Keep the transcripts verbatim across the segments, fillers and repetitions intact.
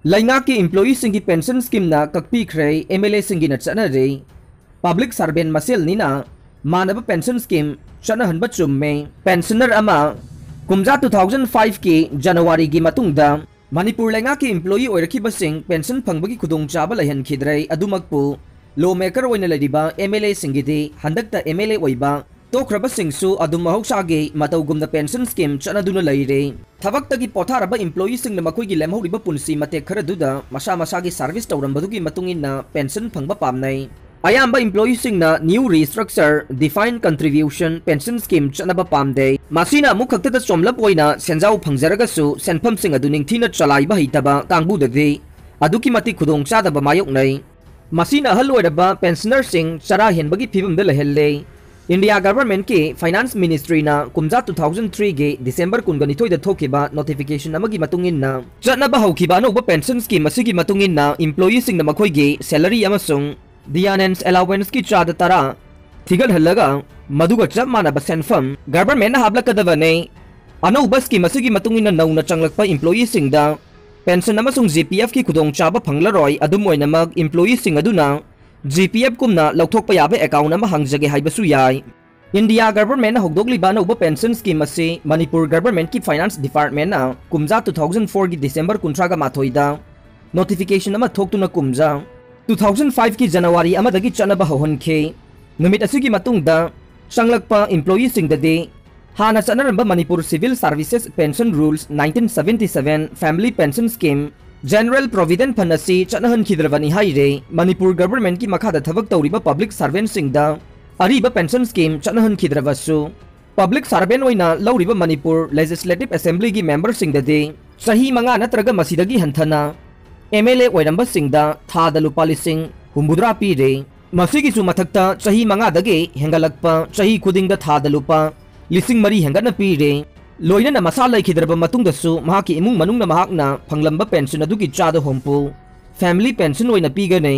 ꯂꯩꯉꯥꯛꯀꯤ employeeꯁꯤꯡꯒꯤ pension schemeꯅ ꯀꯛꯄꯤꯈ꯭ꯔꯦ, MLAꯁꯤꯡꯒꯤꯅ ꯆꯠꯅꯔꯦ꯫ Public servant ꯃꯁꯦꯜꯅꯤꯅ ꯃꯥꯟꯅꯕ pension scheme ꯆꯠꯅꯍꯟꯕ ꯆꯨꯝꯃꯦ꯫ Pensioner ꯑꯃ ꯀꯨꯝꯖꯥ two thousand fiveꯀꯤ Januaryꯒꯤ ꯃꯇꯨꯡꯗ ꯃꯅꯤꯄꯨꯔ ꯂꯩꯉꯥꯛꯀꯤ employee ꯑꯣꯏꯔꯛꯈꯤꯕꯁꯤꯡ pension ꯐꯪꯕꯒꯤ ꯈꯨꯗꯣꯡꯆꯥꯕ ꯂꯩꯍꯟꯈꯤꯗ꯭ꯔꯦ꯫ ꯑꯗꯨꯃꯛꯄꯨ law maker ꯑꯣꯏꯅ ꯂꯩꯔꯤꯕ MLAꯁꯤꯡꯒꯤꯗꯤ ꯍꯟꯗꯛꯇ MLA ꯑꯣꯏꯕ ꯇꯣꯛꯈ꯭ꯔꯕꯁꯤꯡꯁꯨ ꯑꯗꯨꯝ ꯃꯍꯧꯁꯥꯒꯤ ꯃꯇꯧꯒꯨꯝꯅ pension scheme ꯆꯠꯅꯗꯨꯅ ꯂꯩꯔꯦ꯫ ꯊꯕꯛꯇꯒꯤ ꯄꯣꯊꯥꯔꯕ employeeꯁꯤꯡꯅ ꯃꯈꯣꯏꯒꯤ ꯂꯦꯝꯍꯧꯔꯤꯕ ꯄꯨꯟꯁꯤ ꯃꯇꯦꯛ ꯈꯔꯗꯨꯗ ꯃꯁꯥ ꯃꯁꯥꯒꯤ service ꯇꯧꯔꯝꯕꯗꯨꯒꯤ ꯃꯇꯨꯡ ꯏꯟꯅ pension ꯐꯪꯕ ꯄꯥꯝꯅꯩ꯫ ꯑꯌꯥꯝꯕ employeeꯁꯤꯡꯅ new restructure defined contribution pension scheme ꯆꯠꯅꯕ ꯄꯥꯝꯗꯦ꯫ ꯃꯁꯤꯅ ꯑꯃꯨꯛ ꯈꯛꯇꯗ ꯆꯣꯝꯂꯞ ꯑꯣꯏꯅ ꯁꯦꯟꯖꯥꯎ ꯐꯪꯖꯔꯒꯁꯨ ꯁꯦꯟꯐꯝꯁꯤꯡ ꯑꯗꯨ ꯅꯤꯡꯊꯤꯅ ꯆꯂꯥꯏꯕ ꯍꯩꯇꯕ ꯀꯥꯡꯕꯨꯗꯗꯤ ꯑꯗꯨꯛꯀꯤ ꯃꯇꯤꯛ ꯈꯨꯗꯣꯡꯆꯥꯗꯕ ꯃꯥꯌꯣꯛꯅꯩ꯫ ꯃꯁꯤꯅ ꯑꯍꯜ ꯑꯣꯏꯔꯕ pensionerꯁꯤꯡ ꯆꯔꯥ ꯍꯦꯟꯕꯒꯤ ꯐꯤꯕꯝꯗ ꯂꯩꯍꯜꯂꯦ꯫ India governmentꯀꯤ finance ministryꯅ ꯀꯨꯝꯖꯥ two thousand threeꯒꯤ December ꯀꯨꯟꯒ ꯅꯤꯊꯣꯏꯗ ꯊꯣꯛꯈꯤꯕ notification ꯑꯃꯒꯤ ꯃꯇꯨꯡ ꯏꯟꯅ ꯆꯠꯅꯕ ꯍꯧꯈꯤꯕ ꯑꯅꯧꯕ pension scheme ꯑꯁꯤꯒꯤ ꯃꯇꯨꯡ ꯏꯟꯅ employeeꯁꯤꯡꯅ ꯃꯈꯣꯏꯒꯤ salary ꯑꯃꯁꯨꯡ deaneance allowanceꯀꯤ ꯆꯥꯗ ꯇꯔꯥ ꯊꯤꯒꯠꯍꯜꯂꯒ ꯃꯗꯨꯒ ꯆꯞ ꯃꯥꯟꯅꯕ ꯁꯦꯟꯐꯝ governmentꯅ ꯍꯥꯞꯂꯛꯀꯗꯕꯅꯤ꯫ ꯑꯅꯧꯕ scheme ꯑꯁꯤꯒꯤ ꯃꯇꯨꯡ ꯏꯟꯅ ꯅꯧꯅ ꯆꯪꯂꯛꯄ employeeꯁꯤꯡꯗ pension ꯑꯃꯁꯨꯡ GPFꯀꯤ ꯈꯨꯗꯣꯡꯆꯥꯕ ꯐꯪꯂꯔꯣꯏ꯫ ꯑꯗꯨꯝ ꯑꯣꯏꯅꯃꯛ employeeꯁꯤꯡ ꯑꯗꯨꯅ GPFꯀꯨꯝꯅ ꯂꯧꯊꯣꯛꯄ ꯌꯥꯕ account ꯑꯃ ꯍꯥꯡꯖꯒꯦ ꯍꯥꯏꯕꯁꯨ ꯌꯥꯏ꯫ India governmentꯅ ꯍꯧꯗꯣꯛꯂꯤꯕ ꯑꯅꯧꯕ pension scheme ꯑꯁꯤ ꯃꯅꯤꯄꯨꯔ governmentꯀꯤ finance departmentꯅ ꯀꯨꯝꯖꯥ two thousand fourꯒꯤ December ꯀꯨꯟꯊ꯭ꯔꯥꯒ ꯃꯥꯊꯣꯏꯗ notification ꯑꯃ ꯊꯣꯛꯇꯨꯅ ꯀꯨꯝꯖꯥ two thousand fiveꯀꯤ January ꯑꯃꯗꯒꯤ ꯆꯠꯅꯕ ꯍꯧꯍꯟꯈꯤ꯫ ꯅꯨꯃꯤꯠ ꯑꯁꯤꯒꯤ ꯃꯇꯨꯡꯗ ꯆꯪꯂꯛꯄ employeeꯁꯤꯡꯗꯗꯤ ꯍꯥꯟꯅ ꯆꯠꯅꯔꯝꯕ Manipur Civil Services Pension Rules nineteen seventy seven Family Pension Scheme General Provident Fund ꯑꯁꯤ ꯆꯠꯅꯍꯟꯈꯤꯗ꯭ꯔꯕꯅꯤ ꯍꯥꯏꯔꯦ꯫ ꯃꯅꯤꯄꯨꯔ governmentꯀꯤ ꯃꯈꯥꯗ ꯊꯕꯛ ꯇꯧꯔꯤꯕ public servantꯁꯤꯡꯗ ꯑꯔꯤꯕ pension scheme ꯆꯠꯅꯍꯟꯈꯤꯗ꯭ꯔꯕꯁꯨ, public servant ꯑꯣꯏꯅ ꯂꯧꯔꯤꯕ ꯃꯅꯤꯄꯨꯔ Legislative Assemblyꯒꯤ memberꯁꯤꯡꯗꯗꯤ ꯆꯍꯤ ꯃꯉꯥ ꯅꯠꯇ꯭ꯔꯒ ꯃꯁꯤꯗꯒꯤ ꯍꯟꯊꯅ MLA ꯑꯣꯏꯔꯝꯕꯁꯤꯡꯗ ꯊꯥꯗ ꯂꯨꯄꯥ ꯂꯤꯁꯤꯡ ꯍꯨꯝꯐꯨꯇꯔꯥ ꯄꯤꯔꯦ꯫ ꯃꯁꯤꯒꯤꯁꯨ ꯃꯊꯛꯇ ꯆꯍꯤ ꯃꯉꯥꯗꯒꯤ ꯍꯦꯟꯒꯠꯂꯛꯄ ꯆꯍꯤ ꯈꯨꯗꯤꯡꯗ ꯊꯥꯗ ꯂꯨꯄꯥ ꯂꯤꯁꯤꯡ ꯃꯔꯤ ꯍꯦꯟꯒꯠꯅ ꯄꯤꯔꯦ꯫ ꯂꯣꯏꯅꯅ ꯃꯁꯥ ꯂꯩꯈꯤꯗ꯭ꯔꯕ ꯃꯇꯨꯡꯗꯁꯨ ꯃꯍꯥꯛꯀꯤ ꯏꯃꯨꯡ ꯃꯅꯨꯡꯅ ꯃꯍꯥꯛꯅ ꯐꯪꯂꯝꯕ pension ꯑꯗꯨꯒꯤ ꯆꯥꯗ ꯍꯨꯝꯐꯨ family pension ꯑꯣꯏꯅ ꯄꯤꯒꯅꯤ꯫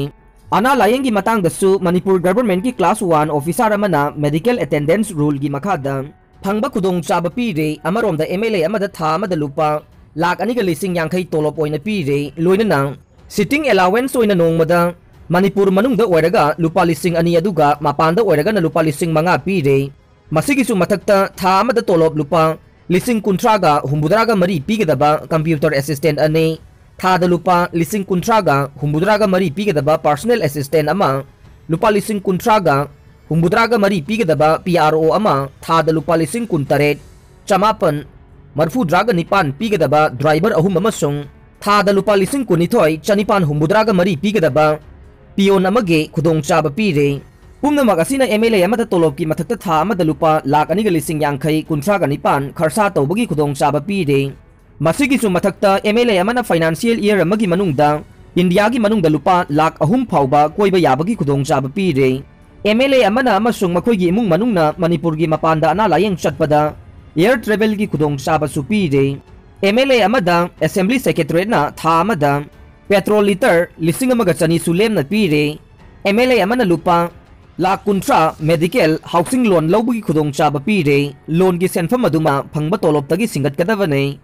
ꯑꯅꯥ ꯂꯥꯌꯦꯡꯒꯤ ꯃꯇꯥꯡꯗꯁꯨ ꯃꯅꯤꯄꯨꯔ governmentꯀꯤ class one officer ꯑꯃꯅ medical attendance ruleꯒꯤ ꯃꯈꯥꯗ ꯐꯪꯕ ꯈꯨꯗꯣꯡꯆꯥꯕ ꯄꯤꯔꯦ꯫ ꯑꯃꯔꯣꯝꯗ MLA ꯑꯃꯗ ꯊꯥ ꯑꯃꯗ ꯂꯨꯄꯥ ꯂꯥꯈ ꯑꯅꯤꯒ ꯂꯤꯁꯤꯡ ꯌꯥꯡꯈꯩ ꯇꯣꯂꯣꯞ ꯑꯣꯏꯅ ꯄꯤꯔꯦ꯫ ꯂꯣꯏꯅꯅ sitting allowance ꯑꯣꯏꯅ ꯅꯣꯡꯃꯗ ꯃꯅꯤꯄꯨꯔ ꯃꯅꯨꯡꯗ ꯑꯣꯏꯔꯒ ꯂꯨꯄꯥ ꯂꯤꯁꯤꯡ ꯑꯅꯤ, ꯑꯗꯨꯒ ꯃꯄꯥꯟꯗ ꯑꯣꯏꯔꯒꯅ ꯂꯨꯄꯥ ꯂꯤꯁꯤꯡ ꯃꯉꯥ ꯄꯤꯔꯦ꯫ ꯃꯁꯤꯒꯤꯁꯨ ꯃꯊꯛꯇ ꯊꯥ ꯑꯃꯗ ꯇꯣꯂꯣꯞ ꯂꯨꯄꯥ ꯂꯤꯁꯤꯡ ꯀꯨꯟꯊ꯭ꯔꯥꯒ ꯍꯨꯝꯐꯨꯇꯔꯥꯒ ꯃꯔꯤ ꯄꯤꯒꯗꯕ computer assistant ꯑꯅꯤ, ꯊꯥꯗ ꯂꯨꯄꯥ ꯂꯤꯁꯤꯡ ꯀꯨꯟꯊ꯭ꯔꯥꯒ ꯍꯨꯝꯐꯨꯇꯔꯥꯒ ꯃꯔꯤ ꯄꯤꯒꯗꯕ personal assistant ꯑꯃ, ꯂꯨꯄꯥ ꯂꯤꯁꯤꯡ ꯀꯨꯟꯊ꯭ꯔꯥꯒ ꯍꯨꯝꯐꯨꯇꯔꯥꯒ ꯃꯔꯤ ꯄꯤꯒꯗꯕ P R O ꯑꯃ, ꯊꯥꯗ ꯂꯨꯄꯥ ꯂꯤꯁꯤꯡ ꯀꯨꯟꯇꯔꯦꯠ ꯆꯃꯥꯄꯟ ꯃꯔꯤꯐꯨꯇꯔꯥꯒ ꯅꯤꯄꯥꯟ ꯄꯤꯒꯗꯕ driver ꯑꯍꯨꯝ ꯑꯃꯁꯨꯡ ꯊꯥꯗ ꯂꯨꯄꯥ ꯂꯤꯁꯤꯡ ꯀꯨꯟꯅꯤꯊꯣꯏ ꯆꯅꯤꯄꯥꯟ ꯍꯨꯝꯐꯨꯇꯔꯥꯒ ꯃꯔꯤ ꯄꯤꯒꯗꯕ peon ꯑꯃꯒꯤ ꯈꯨꯗꯣꯡꯆꯥꯕ ꯄꯤꯔꯦ꯫ ꯄꯨꯝꯅꯃꯛ ꯑꯁꯤꯅ M L A ꯑꯃꯗ ꯇꯣꯂꯣꯞꯀꯤ ꯃꯊꯛꯇ ꯊꯥ ꯑꯃꯗ ꯂꯨꯄꯥ ꯂꯥꯈ ꯑꯅꯤꯒ ꯂꯤꯁꯤꯡ ꯌꯥꯡꯈꯩ ꯀꯨꯟꯊ꯭ꯔꯥꯒ ꯅꯤꯄꯥꯟ ꯈꯔꯁꯥ ꯇꯧꯕꯒꯤ ꯈꯨꯗꯣꯡꯆꯥꯕ ꯄꯤꯔꯦ꯫ ꯃꯁꯤꯒꯤꯁꯨ ꯃꯊꯛꯇ M L A ꯑꯃꯅ financial year ꯑꯃꯒꯤ ꯃꯅꯨꯡꯗ ꯏꯟꯗꯤꯌꯥꯒꯤ ꯃꯅꯨꯡꯗ ꯂꯨꯄꯥ ꯂꯥꯈ ꯑꯍꯨꯝ ꯐꯥꯎꯕ ꯀꯣꯏꯕ ꯌꯥꯕꯒꯤ ꯈꯨꯗꯣꯡꯆꯥꯕ ꯄꯤꯔꯦ꯫ M L A ꯑꯃꯅ ꯑꯃꯁꯨꯡ ꯃꯈꯣꯏꯒꯤ ꯏꯃꯨꯡ ꯃꯅꯨꯡꯅ ꯃꯅꯤꯄꯨꯔꯒꯤ ꯃꯄꯥꯟꯗ ꯑꯅꯥ ꯂꯥꯌꯦꯡ ꯆꯠꯄꯗ air travelꯒꯤ ꯈꯨꯗꯣꯡꯆꯥꯕꯁꯨ ꯄꯤꯔꯦ꯫ M L A ꯑꯃꯗ Assembly Secretariatꯅ ꯊꯥ ꯑꯃꯗ petrol litre ꯂꯤꯁꯤꯡ ꯑꯃꯒ ꯆꯅꯤꯁꯨ ꯂꯦꯝꯅ ꯄꯤꯔꯦ꯫ M L A ꯑꯃꯅ ꯂꯨꯄꯥ ꯂꯥꯈ ꯀꯨꯟꯊ꯭ꯔꯥ medical housing loan ꯂꯧꯕꯒꯤ ꯈꯨꯗꯣꯡꯆꯥꯕ ꯄꯤꯔꯦ꯫ Loanꯒꯤ ꯁꯦꯟꯐꯝ ꯑꯗꯨꯃ ꯐꯪꯕ ꯇꯣꯂꯣꯞꯇꯒꯤ ꯁꯤꯡꯒꯠꯀꯗꯕꯅꯤ꯫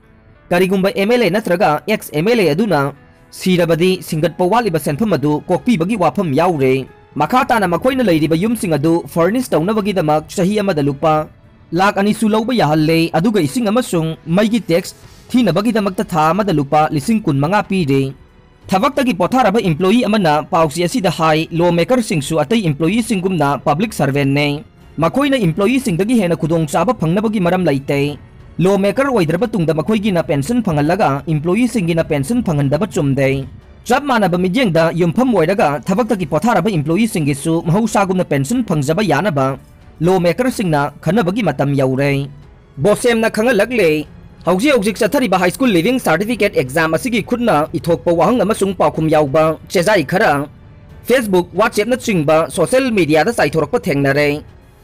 ꯀꯔꯤꯒꯨꯝꯕ M L A ꯅꯠꯇ꯭ꯔꯒ ex M L A ꯑꯗꯨꯅ ꯁꯤꯔꯕꯗꯤ, ꯁꯤꯡꯒꯠꯄ ꯋꯥꯠꯂꯤꯕ ꯁꯦꯟꯐꯝ ꯑꯗꯨ ꯀꯣꯛꯄꯤꯕꯒꯤ ꯋꯥꯐꯝ ꯌꯥꯎꯔꯦ꯫ ꯃꯈꯥ ꯇꯥꯅ ꯃꯈꯣꯏꯅ ꯂꯩꯔꯤꯕ ꯌꯨꯝꯁꯤꯡ ꯑꯗꯨ furnish ꯇꯧꯅꯕꯒꯤꯗꯃꯛ ꯆꯍꯤ ꯑꯃꯗ ꯂꯨꯄꯥ ꯂꯥꯈ ꯑꯅꯤꯁꯨ ꯂꯧꯕ ꯌꯥꯍꯜꯂꯦ, ꯑꯗꯨꯒ ꯏꯁꯤꯡ ꯑꯃꯁꯨꯡ ꯃꯩꯒꯤ tax ꯊꯤꯅꯕꯒꯤꯗꯃꯛꯇ ꯊꯥ ꯑꯃꯗ ꯂꯨꯄꯥ ꯂꯤꯁꯤꯡ ꯀꯨꯟꯃꯉꯥ ꯄꯤꯔꯦ꯫ ꯊꯕꯛꯇꯒꯤ ꯄꯣꯊꯥꯔꯕ employee ꯑꯃꯅ ꯄꯥꯎꯆꯦ ꯑꯁꯤꯗ ꯍꯥꯏ, law makerꯁꯤꯡꯁꯨ ꯑꯇꯩ employeeꯁꯤꯡꯒꯨꯝꯅ public servantꯅꯦ꯫ ꯃꯈꯣꯏꯅ employeeꯁꯤꯡꯗꯒꯤ ꯍꯦꯟꯅ ꯈꯨꯗꯣꯡꯆꯥꯕ ꯐꯪꯅꯕꯒꯤ ꯃꯔꯝ ꯂꯩꯇꯦ꯫ Law maker ꯑꯣꯏꯗ꯭ꯔꯕ ꯇꯨꯡꯗ ꯃꯈꯣꯏꯒꯤꯅ pension ꯐꯪꯍꯜꯂꯒ employeeꯁꯤꯡꯒꯤꯅ pension ꯐꯪꯍꯟꯗꯕ ꯆꯨꯝꯗꯦ꯫ ꯆꯞ ꯃꯥꯟꯅꯕ ꯃꯤꯠꯌꯦꯡꯗ ꯌꯨꯝꯐꯝ ꯑꯣꯏꯔꯒ ꯊꯕꯛꯇꯒꯤ ꯄꯣꯊꯥꯔꯕ employeeꯁꯤꯡꯒꯤꯁꯨ ꯃꯍꯧꯁꯥꯒꯨꯝꯅ pension ꯐꯪꯖꯕ ꯌꯥꯅꯕ law makerꯁꯤꯡꯅ ꯈꯟꯅꯕꯒꯤ ꯃꯇꯝ ꯌꯧꯔꯦ꯫ ꯕꯣꯁꯦꯝꯅ ꯈꯪꯍꯜꯂꯛꯂꯦ, ꯍꯧꯖꯤꯛ ꯍꯧꯖꯤꯛ ꯆꯠꯊꯔꯤꯕ high school leaving certificate exam ꯑꯁꯤꯒꯤ ꯈꯨꯠꯅ ꯏꯊꯣꯛꯄ ꯋꯥꯍꯪ ꯑꯃꯁꯨꯡ ꯄꯥꯎꯈꯨꯝ ꯌꯥꯎꯕ ꯆꯦꯖꯥꯏ ꯈꯔ Facebook, WhatsAppꯅꯆꯤꯡꯕ social mediaꯗ ꯆꯥꯏꯊꯣꯔꯛꯄ ꯊꯦꯡꯅꯔꯦ꯫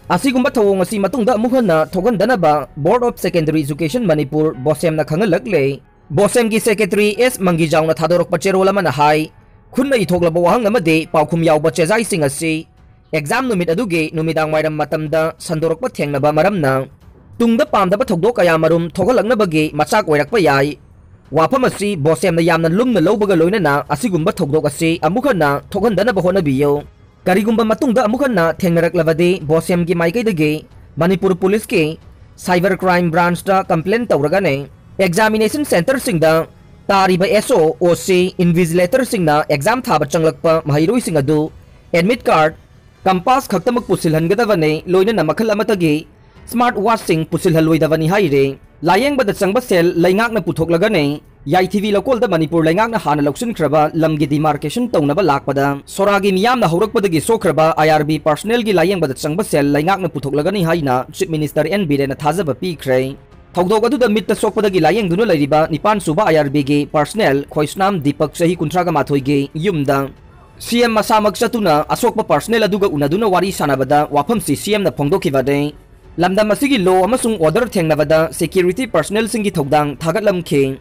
ꯑꯁꯤꯒꯨꯝꯕ ꯊꯧꯑꯣꯡ ꯑꯁꯤ ꯃꯇꯨꯡꯗ ꯑꯃꯨꯛ ꯍꯟꯅ ꯊꯣꯛꯍꯟꯗꯅꯕ Board of Secondary Education Manipur, ꯕꯣꯁꯦꯝꯅ ꯈꯪꯍꯜꯂꯛꯂꯦ꯫ ꯕꯣꯁꯦꯝꯒꯤ secretary S ꯃꯪꯒꯤꯖꯥꯎꯅ ꯊꯥꯗꯣꯔꯛꯄ ꯆꯦꯔꯣꯜ ꯑꯃꯅ ꯍꯥꯏ, ꯈꯨꯠꯅ ꯏꯊꯣꯛꯂꯕ ꯋꯥꯍꯪ ꯑꯃꯗꯤ ꯄꯥꯎꯈꯨꯝ ꯌꯥꯎꯕ ꯆꯦꯖꯥꯏꯁꯤꯡ ꯑꯁꯤ exam ꯅꯨꯃꯤꯠ ꯑꯗꯨꯒꯤ ꯅꯨꯃꯤꯗꯥꯡ ꯋꯥꯏꯔꯝ ꯃꯇꯝꯗ ꯁꯟꯗꯣꯔꯛꯄ ꯊꯦꯡꯅꯕ ꯃꯔꯝꯅ ꯇꯨꯡꯗ ꯄꯥꯝꯗꯕ ꯊꯧꯗꯣꯛ ꯀꯌꯥꯃꯔꯨꯝ ꯊꯣꯛꯍꯜꯂꯛꯅꯕꯒꯤ ꯃꯆꯥꯛ ꯑꯣꯏꯔꯛꯄ ꯌꯥꯏ꯫ ꯋꯥꯐꯝ ꯑꯁꯤ ꯕꯣꯁꯦꯝꯅ ꯌꯥꯝꯅ ꯂꯨꯝꯅ ꯂꯧꯕꯒ ꯂꯣꯏꯅꯅ ꯑꯁꯤꯒꯨꯝꯕ ꯊꯧꯗꯣꯛ ꯑꯁꯤ ꯑꯃꯨꯛ ꯍꯟꯅ ꯊꯣꯛꯍꯟꯗꯅꯕ ꯍꯣꯠꯅꯕꯤꯌꯨ꯫ ꯀꯔꯤꯒꯨꯝꯕ ꯃꯇꯨꯡꯗ ꯑꯃꯨꯛ ꯍꯟꯅ ꯊꯦꯡꯅꯔꯛꯂꯕꯗꯤ ꯕꯣꯁꯦꯝꯒꯤ ꯃꯥꯏꯀꯩꯗꯒꯤ ꯃꯅꯤꯄꯨꯔ ꯄꯨꯂꯤꯁꯀꯤ cyber crime branchꯇ complain ꯇꯧꯔꯒꯅꯤ꯫ Examination centreꯁꯤꯡꯗ ꯇꯥꯔꯤꯕ S O, O C, invigilatorꯁꯤꯡꯅ exam ꯊꯥꯕ ꯆꯪꯂꯛꯄ ꯃꯍꯩꯔꯣꯏꯁꯤꯡ ꯑꯗꯨ admit card, compass ꯈꯛꯇꯃꯛ ꯄꯨꯁꯤꯜꯍꯟꯒꯗꯕꯅꯤ, ꯂꯣꯏꯅꯅ ꯃꯈꯜ ꯑꯃꯠꯇꯒꯤ smart watchꯁꯤꯡ ꯄꯨꯁꯤꯜꯍꯜꯂꯣꯏꯗꯕꯅꯤ ꯍꯥꯏꯔꯤ꯫ ꯂꯥꯌꯦꯡꯕꯗ ꯆꯪꯕ ꯁꯦꯜ ꯂꯩꯉꯥꯛꯅ ꯄꯨꯊꯣꯛꯂꯒꯅꯤ꯫ ꯌꯥꯏꯊꯤꯕꯤ ꯂꯧꯀꯣꯜꯗ ꯃꯅꯤꯄꯨꯔ ꯂꯩꯉꯥꯛꯅ ꯍꯥꯟꯅ ꯂꯧꯁꯤꯟꯈ꯭ꯔꯕ ꯂꯝꯒꯤ demarcation ꯇꯧꯅꯕ ꯂꯥꯛꯄꯗ ꯁꯣꯔꯥꯒꯤ ꯃꯤꯌꯥꯝꯅ ꯍꯧꯔꯛꯄꯗꯒꯤ ꯁꯣꯛꯈ꯭ꯔꯕ I R B personnelꯒꯤ ꯂꯥꯌꯦꯡꯕꯗ ꯆꯪꯕ ꯁꯦꯜ ꯂꯩꯉꯥꯛꯅ ꯄꯨꯊꯣꯛꯂꯒꯅꯤ ꯍꯥꯏꯅ Chief Minister N ꯕꯤꯔꯦꯟꯅ ꯊꯥꯖꯕ ꯄꯤꯈ꯭ꯔꯦ꯫ ꯊꯧꯗꯣꯛ ꯑꯗꯨꯗ ꯃꯤꯠꯇ ꯁꯣꯛꯄꯗꯒꯤ ꯂꯥꯌꯦꯡꯗꯨꯅ ꯂꯩꯔꯤꯕ ꯅꯤꯄꯥꯟ ꯁꯨꯕ I R Bꯒꯤ personnel ꯈꯣꯏꯁꯅꯥꯝ ꯗꯤꯄꯛ, ꯆꯍꯤ ꯀꯨꯟꯊ꯭ꯔꯥꯒ ꯃꯥꯊꯣꯏꯒꯤ ꯌꯨꯝꯗ C M ꯃꯁꯥꯃꯛ ꯆꯠꯇꯨꯅ ꯑꯁꯣꯛꯄ personnel ꯑꯗꯨꯒ ꯎꯅꯗꯨꯅ ꯋꯥꯔꯤ ꯁꯥꯟꯅꯕꯗ ꯋꯥꯐꯝꯁꯤ C Mꯅ ꯐꯣꯡꯗꯣꯛꯈꯤꯕꯅꯤ꯫ ꯂꯝꯗꯝ ꯑꯁꯤꯒꯤ law ꯑꯃꯁꯨꯡ order ꯊꯦꯡꯅꯕꯗ security personnelꯁꯤꯡꯒꯤ ꯊꯧꯗꯥꯡ ꯊꯥꯒꯠꯂꯝꯈꯤ꯫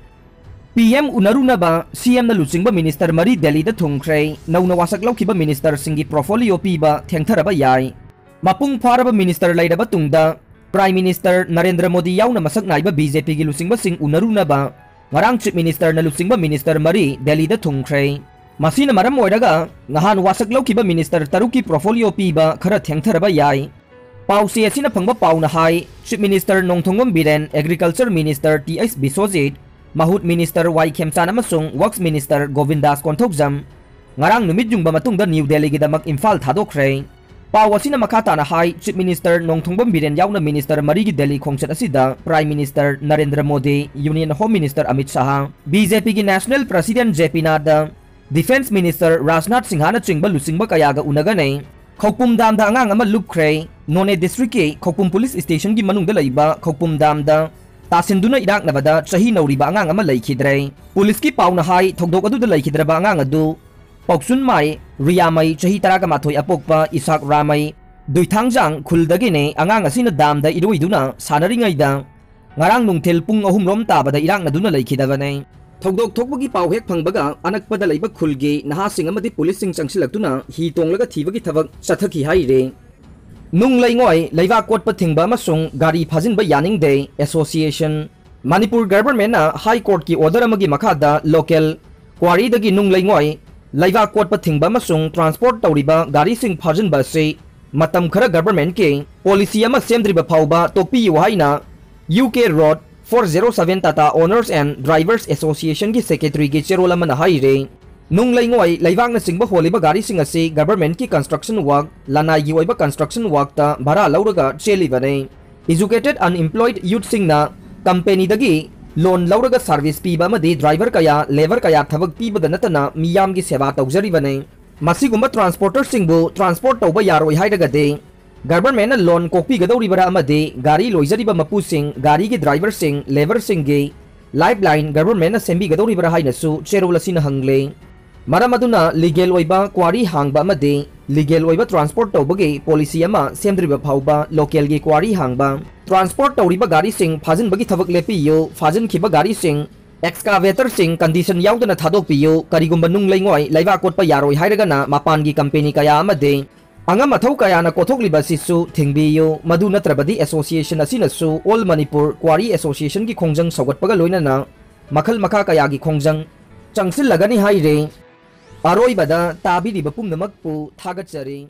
P M ꯎꯅꯔꯨꯅꯕ C Mꯅ ꯂꯨꯆꯤꯡꯕ minister ꯃꯔꯤ ꯗꯦꯜꯂꯤꯗ ꯊꯨꯡꯈ꯭ꯔꯦ꯫ ꯅꯧꯅ ꯋꯥꯁꯛ ꯂꯧꯈꯤꯕ ministerꯁꯤꯡꯒꯤ portfolio ꯄꯤꯕ ꯊꯦꯡꯊꯔꯕ ꯌꯥꯏ꯫ ꯃꯄꯨꯡ ꯐꯥꯔꯕ minister ꯂꯩꯔꯕ ꯇꯨꯡꯗ Prime Minister ꯅꯔꯦꯟꯗ꯭ꯔ ꯃꯣꯗꯤ ꯌꯥꯎꯅ ꯃꯁꯛ ꯅꯥꯏꯕ B J Pꯒꯤ ꯂꯨꯆꯤꯡꯕꯁꯤꯡ ꯎꯅꯔꯨꯅꯕ ꯉꯔꯥꯡ Chief Ministerꯅ ꯂꯨꯆꯤꯡꯕ minister ꯃꯔꯤ ꯗꯦꯜꯂꯤꯗ ꯊꯨꯡꯈ꯭ꯔꯦ꯫ ꯃꯁꯤꯅ ꯃꯔꯝ ꯑꯣꯏꯔꯒ ꯅꯍꯥꯟ ꯋꯥꯁꯛ ꯂꯧꯈꯤꯕ minister ꯇꯔꯨꯛꯀꯤ portfolio ꯄꯤꯕ ꯈꯔ ꯊꯦꯡꯊꯔꯕ ꯌꯥꯏ꯫ ꯄꯥꯎꯆꯦ ꯑꯁꯤꯅ ꯐꯪꯕ ꯄꯥꯎꯅ ꯍꯥꯏ, Chief Minister ꯅꯣꯡꯊꯣꯡꯕꯝ Biren, Agriculture Minister Th Biswajit, Mahut Minister Y ꯈꯦꯝꯆꯥꯟ ꯑꯃꯁꯨꯡ Works Minister ꯒꯣꯕꯤꯟꯗꯥꯁ ꯀꯣꯟꯊꯧꯖꯝ ꯉꯔꯥꯡ ꯅꯨꯃꯤꯠ ꯌꯨꯡꯕ ꯃꯇꯨꯡꯗ ꯅ꯭ꯌꯨ ꯗꯦꯜꯂꯤꯒꯤꯗꯃꯛ ꯏꯝꯐꯥꯜ ꯊꯥꯗꯣꯛꯈ꯭ꯔꯦ꯫ ꯄꯥꯎ ꯑꯁꯤꯅ ꯃꯈꯥ ꯇꯥꯅ ꯍꯥꯏ, Chief Minister ꯅꯣꯡꯊꯣꯡꯕꯝ ꯕꯤꯔꯦꯟ ꯌꯥꯎꯅ minister ꯃꯔꯤꯒꯤ ꯗꯦꯜꯂꯤ ꯈꯣꯡꯆꯠ ꯑꯁꯤꯗ Prime Minister Narendra Modi, Union Home Minister Amit Shah, B J Pꯒꯤ National President J P Nadda, Defence Minister Rajnath ꯁꯤꯡꯍꯅꯆꯤꯡꯕ ꯂꯨꯆꯤꯡꯕ ꯀꯌꯥꯒ ꯎꯅꯒꯅꯤ꯫ ꯈꯧꯄꯨꯝ ꯗꯥꯝꯗ ꯑꯉꯥꯡ ꯑꯃ ꯂꯨꯞꯈ꯭ꯔꯦ꯫ ꯅꯣꯅꯦ districtꯀꯤ ꯈꯧꯄꯨꯝ police stationꯒꯤ ꯃꯅꯨꯡꯗ ꯂꯩꯕ ꯈꯧꯄꯨꯝ ꯗꯥꯝꯗ ꯇꯥꯁꯤꯟꯗꯨꯅ ꯏꯔꯥꯛꯅꯕꯗ ꯆꯍꯤ ꯅꯧꯔꯤꯕ ꯑꯉꯥꯡ ꯑꯃ ꯂꯩꯈꯤꯗ꯭ꯔꯦ꯫ ꯄꯨꯂꯤꯁꯀꯤ ꯄꯥꯎꯅ ꯍꯥꯏ, ꯊꯧꯗꯣꯛ ꯑꯗꯨꯗ ꯂꯩꯈꯤꯗ꯭ꯔꯕ ꯑꯉꯥꯡ ꯑꯗꯨ ꯄꯥꯎꯆꯨꯟꯃꯥꯏ ꯔꯤꯌꯥꯃꯩ, ꯆꯍꯤ ꯇꯔꯥꯒ ꯃꯥꯊꯣꯏ ꯑꯄꯣꯛꯄ ꯏꯁꯥꯛ ꯔꯥꯃꯩ, ꯗꯨꯏꯊꯥꯡꯖꯥꯡ ꯈꯨꯜꯗꯒꯤꯅꯤ꯫ ꯑꯉꯥꯡ ꯑꯁꯤꯅ ꯗꯥꯝꯗ ꯏꯔꯣꯏꯗꯨꯅ ꯁꯥꯟꯅꯔꯤꯉꯩꯗ ꯉꯔꯥꯡ ꯅꯨꯡꯊꯤꯜ ꯄꯨꯡ ꯑꯍꯨꯝ ꯔꯣꯝ ꯇꯥꯕꯗ ꯏꯔꯥꯛꯅꯗꯨꯅ ꯂꯩꯈꯤꯗꯕꯅꯤ꯫ ꯊꯧꯗꯣꯛ ꯊꯣꯛꯄꯒꯤ ꯄꯥꯎ ꯍꯦꯛ ꯐꯪꯕꯒ ꯑꯅꯛꯄꯗ ꯂꯩꯕ ꯈꯨꯜꯒꯤ ꯅꯍꯥꯁꯤꯡ ꯑꯃꯗꯤ ꯄꯨꯂꯤꯁꯁꯤꯡ ꯆꯪꯁꯤꯜꯂꯛꯇꯨꯅ ꯍꯤ ꯇꯣꯡꯂꯒ ꯊꯤꯕꯒꯤ ꯊꯕꯛ ꯆꯠꯊꯈꯤ ꯍꯥꯏꯔꯤ꯫ ꯅꯨꯡ ꯂꯩꯉꯣꯏ, ꯂꯩꯕꯥꯛ ꯀꯣꯠꯄ ꯊꯤꯡꯕ ꯑꯃꯁꯨꯡ ꯒꯥꯔꯤ ꯐꯥꯖꯤꯟꯕ ꯌꯥꯅꯤꯡꯗꯦ Association ꯃꯅꯤꯄꯨꯔ ꯒꯚꯔꯟꯃꯦꯟꯠꯅ ꯍꯥꯏ ꯀꯣꯔꯠꯀꯤ ꯑꯣꯔꯗꯔ ꯑꯃꯒꯤ ꯃꯈꯥꯗ ꯂꯣꯀꯦꯜ ꯀ꯭ꯋꯥꯔꯤꯗꯒꯤ ꯅꯨꯡ ꯂꯩꯉꯣꯏ, ꯂꯩꯕꯥꯛ ꯀꯣꯠꯄ ꯊꯤꯡꯕ ꯑꯃꯁꯨꯡ ꯇ꯭ꯔꯥꯟꯁꯄꯣꯔꯠ ꯇꯧꯔꯤꯕ ꯒꯥꯔꯤꯁꯤꯡ ꯐꯥꯖꯤꯟꯕ ꯑꯁꯤ ꯃꯇꯝ ꯈꯔ ꯒꯚꯔꯟꯃꯦꯟꯠꯀꯤ ꯄꯣꯂꯤꯁꯤ ꯑꯃ ꯁꯦꯝꯗ꯭ꯔꯤꯕ ꯐꯥꯎꯕ ꯇꯣꯛꯄꯤꯌꯨ ꯍꯥꯏꯅ U K Road four zero seven Tata Owners and Drivers Associationꯒꯤ ꯁꯦꯀ꯭ꯔꯦꯇꯔꯤꯒꯤ ꯆꯦꯔꯣꯜ ꯑꯃꯅ ꯍꯥꯏꯔꯤ꯫ ꯅꯨꯡ ꯂꯩꯉꯣꯏ, ꯂꯩꯕꯥꯛꯅꯆꯤꯡꯕ ꯍꯣꯜꯂꯤꯕ ꯒꯥꯔꯤꯁꯤꯡ ꯑꯁꯤ ꯒꯚꯔꯟꯃꯦꯟꯠꯀꯤ ꯀꯟꯁꯇ꯭ꯔꯛꯁꯟ ꯋꯥꯔꯛ, ꯂꯅꯥꯏꯒꯤ ꯑꯣꯏꯕ ꯀꯟꯁꯇ꯭ꯔꯛꯁꯟ ꯋꯥꯔꯛꯇ ꯚꯔꯥ ꯂꯧꯔꯒ ꯆꯦꯜꯂꯤꯕꯅꯤ꯫ Educated unemployed youthꯁꯤꯡꯅ ꯀꯝꯄꯦꯅꯤꯗꯒꯤ ꯂꯣꯟ ꯂꯧꯔꯒ ꯁꯥꯔꯚꯤꯁ ꯄꯤꯕ ꯑꯃꯗꯤ ꯗ꯭ꯔꯥꯏꯚꯔ ꯀꯌꯥ, ꯂꯦꯕꯔ ꯀꯌꯥ ꯊꯕꯛ ꯄꯤꯕꯗ ꯅꯠꯇꯅ ꯃꯤꯌꯥꯝꯒꯤ ꯁꯦꯕꯥ ꯇꯧꯖꯔꯤꯕꯅꯤ꯫ ꯃꯁꯤꯒꯨꯝꯕ ꯇ꯭ꯔꯥꯟꯁꯄꯣꯔꯇꯔꯁꯤꯡꯕꯨ ꯇ꯭ꯔꯥꯟꯁꯄꯣꯔꯠ ꯇꯧꯕ ꯌꯥꯔꯣꯏ ꯍꯥꯏꯔꯒꯗꯤ ꯒꯚꯔꯟꯃꯦꯟꯠꯅ ꯂꯣꯟ ꯀꯣꯛꯄꯤꯒꯗꯧꯔꯤꯕꯔꯥ ꯑꯃꯗꯤ ꯒꯥꯔꯤ ꯂꯣꯏꯖꯔꯤꯕ ꯃꯄꯨꯁꯤꯡ, ꯒꯥꯔꯤꯒꯤ ꯗ꯭ꯔꯥꯏꯚꯔꯁꯤꯡ, ꯂꯦꯕꯔꯁꯤꯡꯒꯤ ꯂꯥꯏꯐ ꯂꯥꯏꯟ ꯒꯚꯔꯟꯃꯦꯟꯠꯅ ꯁꯦꯝꯕꯤꯒꯗꯧꯔꯤꯕ꯭ꯔꯥ ꯍꯥꯏꯅꯁꯨ ꯆꯦꯔꯣꯜ ꯑꯁꯤꯅ ꯍꯪꯂꯤ꯫ ꯃꯔꯝ ꯑꯗꯨꯅ ꯂꯤꯒꯦꯜ ꯑꯣꯏꯕ ꯀ꯭ꯋꯥꯔꯤ ꯍꯥꯡꯕ ꯑꯃꯗꯤ ꯂꯤꯒꯦꯜ ꯑꯣꯏꯕ ꯇ꯭ꯔꯥꯟꯁꯄꯣꯔꯠ ꯇꯧꯕꯒꯤ ꯄꯣꯂꯤꯁꯤ ꯑꯃ ꯁꯦꯝꯗ꯭ꯔꯤꯕ ꯐꯥꯎꯕ ꯂꯣꯀꯦꯜꯒꯤ ꯀ꯭ꯋꯥꯔꯤ ꯍꯥꯡꯕ, ꯇ꯭ꯔꯥꯟꯁꯄꯣꯔꯠ ꯇꯧꯔꯤꯕ ꯒꯥꯔꯤꯁꯤꯡ ꯐꯥꯖꯤꯟꯕꯒꯤ ꯊꯕꯛ ꯂꯦꯞꯄꯤꯌꯨ, ꯐꯥꯖꯤꯟꯈꯤꯕ ꯒꯥꯔꯤꯁꯤꯡ, ꯑꯦꯛꯁꯀꯥꯚꯦꯇꯔꯁꯤꯡ ꯀꯟꯗꯤꯁꯟ ꯌꯥꯎꯗꯅ ꯊꯥꯗꯣꯛꯄꯤꯌꯨ, ꯀꯔꯤꯒꯨꯝꯕ ꯅꯨꯡ ꯂꯩꯉꯣꯏ, ꯂꯩꯕꯥꯛ ꯀꯣꯠꯄ ꯌꯥꯔꯣꯏ ꯍꯥꯏꯔꯒꯅ ꯃꯄꯥꯟꯒꯤ ꯀꯝꯄꯦꯅꯤ ꯀꯌꯥ ꯑꯃꯗꯤ ꯑꯉꯝ ꯑꯊꯧ ꯀꯌꯥꯅ ꯀꯣꯊꯣꯛꯂꯤꯕ ꯑꯁꯤꯁꯨ ꯊꯤꯡꯕꯤꯌꯨ, ꯃꯗꯨ ꯅꯠꯇ꯭ꯔꯕꯗꯤ ꯑꯦꯁꯣꯁꯤꯌꯦꯁꯟ ꯑꯁꯤꯅꯁꯨ ꯑꯣꯜ ꯃꯅꯤꯄꯨꯔ ꯀ꯭ꯋꯥꯔꯤ ꯑꯦꯁꯣꯁꯤꯌꯦꯁꯟꯒꯤ ꯈꯣꯡꯖꯪ ꯁꯧꯒꯠꯄꯒ ꯂꯣꯏꯅꯅ ꯃꯈꯜ ꯃꯈꯥ ꯀꯌꯥꯒꯤ ꯈꯣꯡꯖꯪ ꯆꯪꯁꯤꯜꯂꯒꯅꯤ ꯍꯥꯏꯔꯤ꯫ ꯑꯔꯣꯏꯕꯗ ꯇꯥꯕꯤꯔꯤꯕ ꯄꯨꯝꯅꯃꯛꯄꯨ ꯊꯥꯒꯠꯆꯔꯤ꯫